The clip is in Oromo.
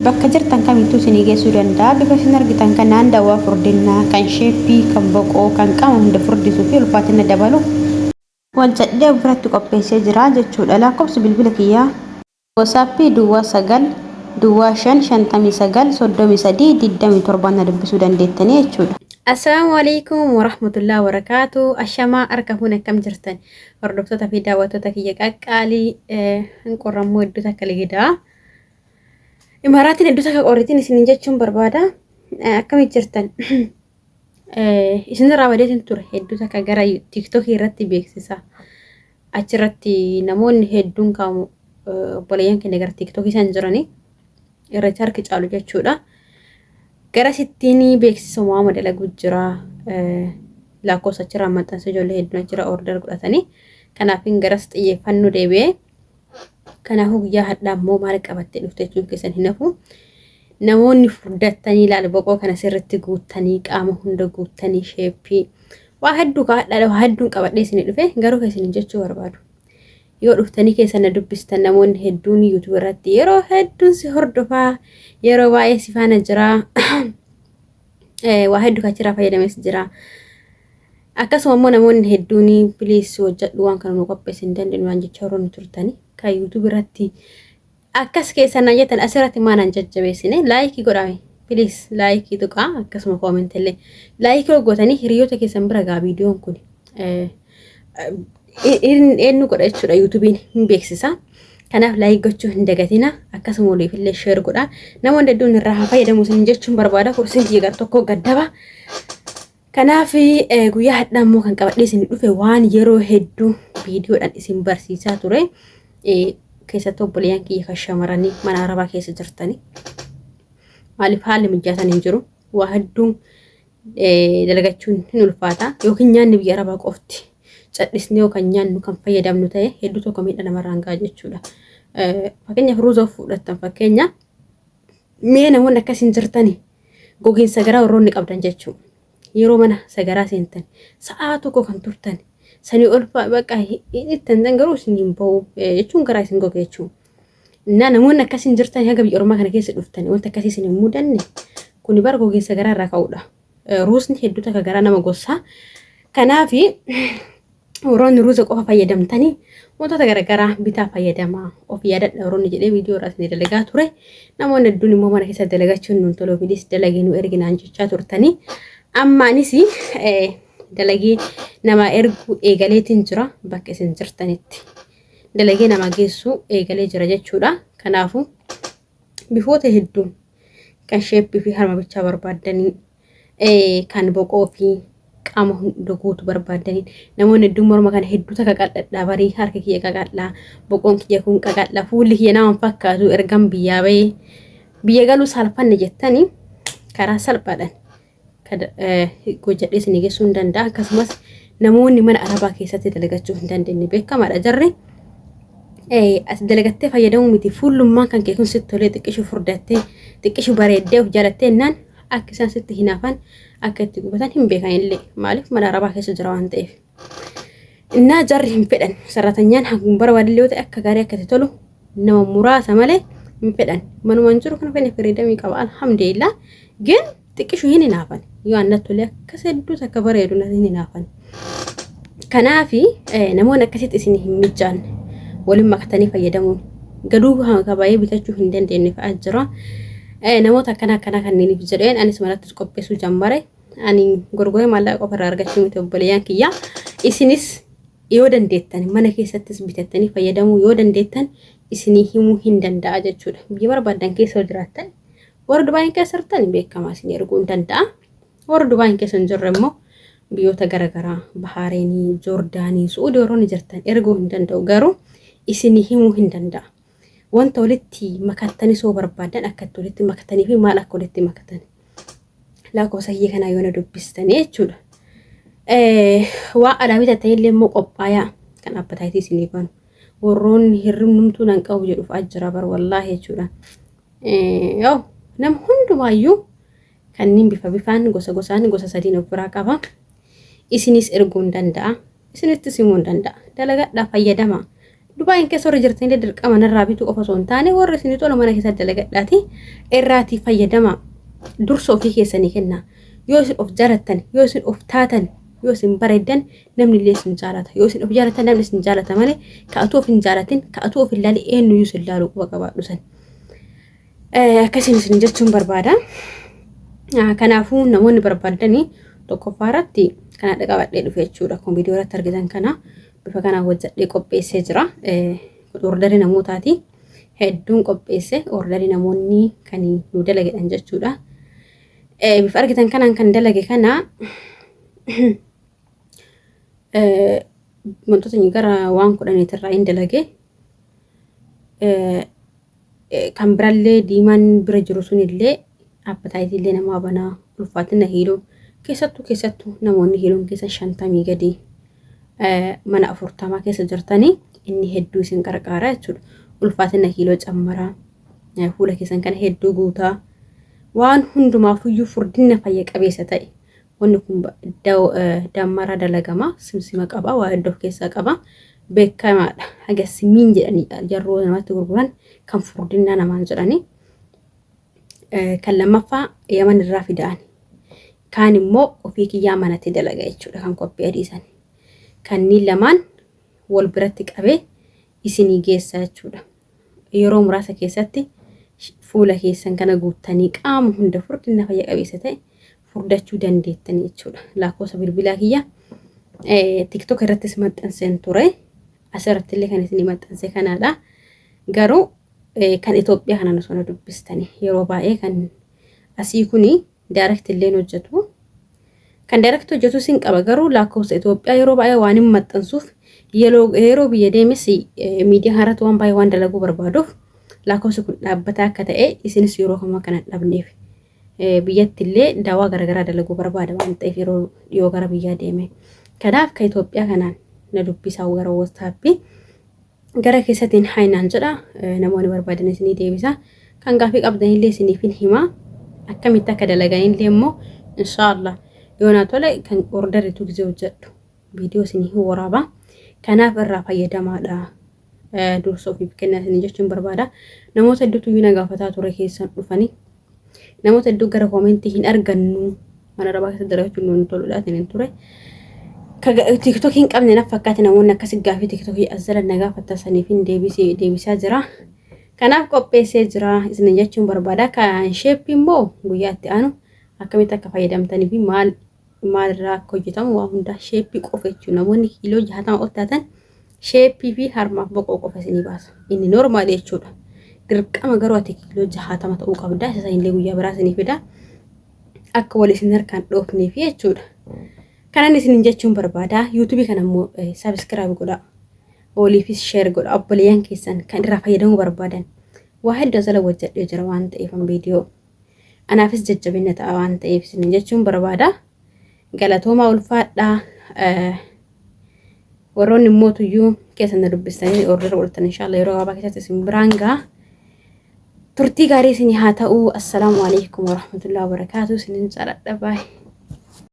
Bakka jirtan kamittuu isinii geessuu danda'a. Bifa isin argitan kanaan dawaa furdinnaa, kan sheeppii, kan boqoo, kan qaama hunda furdisuu fi ulfaatina dabalu wal jedhee of biratti qopheessee jira jechuudha. Lakkoofsi bilbila kiyyaa. WhatsApp duwwaa 9 duwwaa 5 59 33 27 na dubbisuu dandeettanii jechuudha. Assalaamu alaikum warahmatullahi wabarakaatu. Ashamaa harka fuune, akkam jirtan? Hordoftoota fi daawwattoota kiyya qaqqaalii, hin qorrammoo, hedduu takka ligidaa. Imaaraatiin hedduu takka qorritiin isinin jechuun barbaada. Akkamitti jirtan? Isinirraa badeetiin ture, hedduu takka gara TikTokii irratti beeksisa. Achirratti namoonni hedduun kaamu, obboleeyyan keenya gara TikTokii isaan jiranii irratti harki caalu jechuudha. Gara sittiin beeksisa waama dalaguu jira. Lakkoofsa achirraa maxxansa, ijoollee hedduun achirra order godhatanii. Kanaaf garas xiyyeeffannoo deebi'ee. Kanaafuu guyyaa hadhaa immoo maal qabattee dhufte jechuun keessan hin hafu. Namoonni furdattanii ilaali, boqoo kana sirriitti guuttanii, qaama hunda guuttanii, shape waa hedduu kaa'adhaa, waa hedduun qabadhee isinii dhufe. Garuu keessan jechuu barbaadu. Yoo dhuftanii keessa na dubbistan, namoonni hedduun YouTube irratti yeroo hedduun si hordofaa, yeroo baay'ee si faana jira, waa hedduu kachirraa fayyadames jira. Akkasuma immoo namoonni hedduun "Please hojjedhu, waan kana nu qopheessi hin dandeenyu" waan jecha yeroo nu turtani kan YouTube irratti akkas keessan naan jettan, asirratti maa naan jajjabeessine? Like godhame please, like tuqaa, akkasuma comment illee like gootanii hiriyoota keessan bira gaa. Viidiyoon kun eenyu godha jechuudha, YouTubeiin hin beeksisa. Kanaaf like gochuu hin dagatina, akkasuma waliif illee share godha. Namoonni hedduun irraa haa fayyadamu isin jechuun barbaada. Kursiin kiyya gara tokko gaddaba. Kanaaf guyyaa hadhaa immoo kan qabadhee isin dhufe waan yeroo hedduu viidiyoodhaan isin barsiisaa ture. Keessattuu obboleeyyan kiyya kan shamarranii mana arabaa keessa jirtanii. Maaliif haalli mijaataan hin jiru? Waa hedduun dalagachuun hin ulfaata. Yookiin nyaanni biyya arabaa qofti cadhisnee yookaan nyaannu kan fayyadamnu ta'e hedduu tokko miidha namarraan gaha jechuudha. Fakkeenyaaf ruuza fudhattan, fakkeenya mee namoonni akkasiin jirtanii gogiinsa garaa warroonni qabdan jechuudha. Yeroo mana sagaraa seentan sa'aa tokko kan turtan sanii ol bakka ittan garuu isin hin bahu jechuun garaa isin goge jechuudha. Innaa namoonni akkasiin jirtan haga biyya ormaa kana keessa dhuftan wanta akkasii isin hin mudanne, kuni bara gogiinsa garaa irraa ka'uudha. Ruusni hedduu takka garaa nama gossaa. Kanaafi warroonni ruuza qofa fayyadamtanii wantoota garaagaraa bitaa fayyadamaa, of yaadadha warroonni jedhee viidiyoo irraa isin dalagaa ture. Namoonni hedduun immoo mana keessa dalagachuun nuun toluu, please dalagee nu erginaan jechaa turtanii. Amma anis dalagee nama erguu eegaleetiin jira, bakka isin jirtanitti. Dalagee nama geessuu eegalee jira jechuudha. Kanaafuu bifoota hedduu kan shape fi harma bichaa barbaaddanii, kan boqoo fi qaama hunda guutuu barbaaddanii, namoonni hedduun morma kana hedduu takka qal'adhaa, barii harka kiyya qaqal'aa, boqoon kiyya kun qaqal'aa, fuulli kiyya nama fakkaatu, ergan biyyaa bahee biyya galuu saalfanne jettanii, karaa salphaadhaan hojjedhee isinii geessuu hin danda'a. Akkasumas namoonni mana arabaa keessatti dalagachuu hin dandeenye, beekamaadha, jarri as dalagattee fayyadamuu miti, fuullummaan kan kee kun sitti tolee, xiqqishu furdattee, xiqqishu bareeddee of jaalattee jennaan akka isaan sitti hinaafan, akka itti gubatan hin beekan illee. Maaliif? Mana arabaa keessa jira waan ta'eef. Innaa jarri hin fedhan, sarratanyaan hangum barbaadillee yoo ta'e akka gaarii akka itti tolu nama muraasa malee hin fedhan. Manumaan jiru kana fedhe, freedom qaba, alhamdulillah. Gin xiqqishu hin hinaafan, yoo annatti tolee akkas hedduu takka bareedu natti hin hinaafan. Kanaafi namoonni akkasitti isin hin mijaanne, waliin makatanii fayyadamuun gaduu gabaayee bitachuu hin dandeenye fa'aa jira. Namoota akkana akkanaa kanneeniif jedheen anis manattis qopheessuu jammare. Ani gurguree maallaqa qofa irraa argachuu miti, obboleeyyan kiyya. Isinis yoo dandeettan mana keessattis bitattanii fayyadamuu yoo dandeettan isinii himuu hin danda'a jechuudha. Biyya barbaadan keessa yoo jiraattan, warra Dubaayin keessa jirtan beekamaa isin erguu hin danda'a. Warra Dubaayin keessa hin jirre immoo biyyoota garaagaraa, Bahaareenii, Joordaanii, Su'uudii warroonni jirtan erguu hin danda'u, garuu isinii himuu hin danda'a. Wanta walitti makattanii soo barbaadan, akka itti walitti makatanii fi maal akka walitti makatan lakkoofsa kiyya kanaa yoo na dubbistanii jechuudha. Waa alaa bitatanii illee immoo qophaayaa kan appetite isinii banu. Warroonni hirribnumtuu nan qabu jedhuuf ajjira bar wallaahi jechuudha. Yoo nama hundumaayyuu kanneen bifa bifaan, gosa gosaan, gosa sadiin of biraa qaba. Isinis erguu hin danda'a. Isinittis himuu hin danda'a. Dalagadhaa, fayyadama. Dubaayin keessa warri jirtanillee dirqama narraa bituu qofa osoo hin taane warri isinii tolu mana keessatti dalagadhaati irraatii fayyadama. Dursa ofii keessanii kennaa. Yoo isin of jaalattan, yoo isin of taatan, yoo isin bareeddan namni illee isin jaalata. Yoo isin of jaalatan namni isin jaalata malee ka atuu of hin jaalatin, ka atuu of hin laalin eenyuyyuu isin laalu quba qabaadhu san. Akkasiin isin jechuun barbaada. Kanaafuu namoonni barbaadanii tokkoffaa irratti kan hadha qabadhee dhufe jechuudha. Kun viidiyoo irratti argitan kana bifa kanaan hojjedhee qopheessee jira. Kun ordarii namootaati. Hedduun qopheesse ordarii namoonni kan nu dalagedhan jechuudha. Bifa argitan kanaan kan dalage kana wantoota gara waan kudhaniitirraa hin dalage. Kan birallee diimaan bira jiru sunillee appetite namaa banaa ulfaatina hiiloo keessattuu keessattuu namoonni hiiloon keessa 50 gadi mana 40 keessa jirtanii inni hedduu isin qarqaara jechuudha. Ulfaatina kiiloo cammaraa fuula keessan kana hedduu guutaa waan hundumaafuyyuu furdina fayya qabeessa ta'e wanni kun dammara dalagama simsima qaba waa hedduu of keessaa qaba beekamaadha. Haga simiin jedhanii yeroo namatti gurguran kan furdinaa namaan jedhanii. Kan lammaffaa Yaman irraa fida'an. Kaan immoo ofii kiyyaa manatti dalaga jechuudha kan qophii adiisan. Kanneen lamaan wal biratti qabee isinii geessa jechuudha. Yeroo muraasa keessatti fuula keessan kana guuttanii qaama hunda furdina fayya qabeessa ta'e furdachuu dandeettanii jechuudha. Lakkoofsa bilbilaa kiyya TikTok irrattis maxxanseen ture. Asirratti illee kan isinii maxxanse kanaadha. Garuu kan Itoophiyaa kanaan osoo na dubbistanii yeroo baay'ee kan asii kuni direct illee hojjetu. Kan direct hojjetu sin qaba garuu lakkoofsa Itoophiyaa yeroo baay'ee waan hin maxxansuuf yeroo biyya deemes miidiyaa kanarratti waan baay'ee waan dalaguu barbaaduuf lakkoofsi kun dhaabbataa akka ta'e isinis yeroo kamuu akka hin dhabneef biyyatti illee daawaa garaagaraa dalaguu barbaada waan ta'eef yeroo dhiyoo gara biyyaa deeme. Kanaaf kan Itoophiyaa kanaan na dubbisaa gara WhatsAppii gara keessattiin haayinaan jedha namoonni barbaadan isinii deebisa. Kan gaafii qabdanillee isiniif hin hima. Akkamitti akka dalaganillee immoo inshaallah yoo naa tole kan orderitu gisee hojjedhu viidiyoo isinii hin waraaba. Kanaaf irraa fayyadamaadha. Dursa ofiif kennaa isinii jechuun barbaada. Namoota hedduutu iyyuu na gaafataa ture keessan dhufanii. Namoota hedduu gara koomentii hin argannu. Mana rabaa keessa dalagachuun nuun toludha hin ture. TikTokii hin qabne na fakkaate namoonni akkasii gaafii TikTokii as jala na gaafataa saniif hin deebisaa jira. Kanaaf qopheessee jira isin jechuun barbaada. Kan shape immoo guyyaa itti aanu akkamitti akka fayyadamtanii fi maal maalirraa akka hojjetamu waa hundaa shape qofa jechuudha. Namoonni kiiloo 60 ol taatan shape fi harmaaf boqoo qofa isinii baasa. Inni normal jechuudha. Dirqama garuu ati kiiloo 60 ta'uu qabda. Isa illee guyyaa biraa isinii fida. Akka wal isin harkaan dhoofneef jechuudha. Kanan isinin jechuun barbaada. YouTubeii kana immoo subscribe godhaa. Waliifis share godhaa. Obboleeyyan keessan kan irraa fayyadamuu barbaadan. Waa hedduu asala hojjedhee jira waan ta'eef viidiyoo. Anaafis jajjabina ta'a waan ta'eef isinin jechuun barbaada. Galatoomaa ulfaadhaa. Warroonni immoo tuyyuu keessan na dubbistanii order godhatan inshaallah yeroo gabaabaa keessatti isin biraan ga'a. Turtii gaarii isinii haa ta'u. Assalaamu alaikum warahmatullahi wabarakaatuh. Isinin jaaladha baay'ee.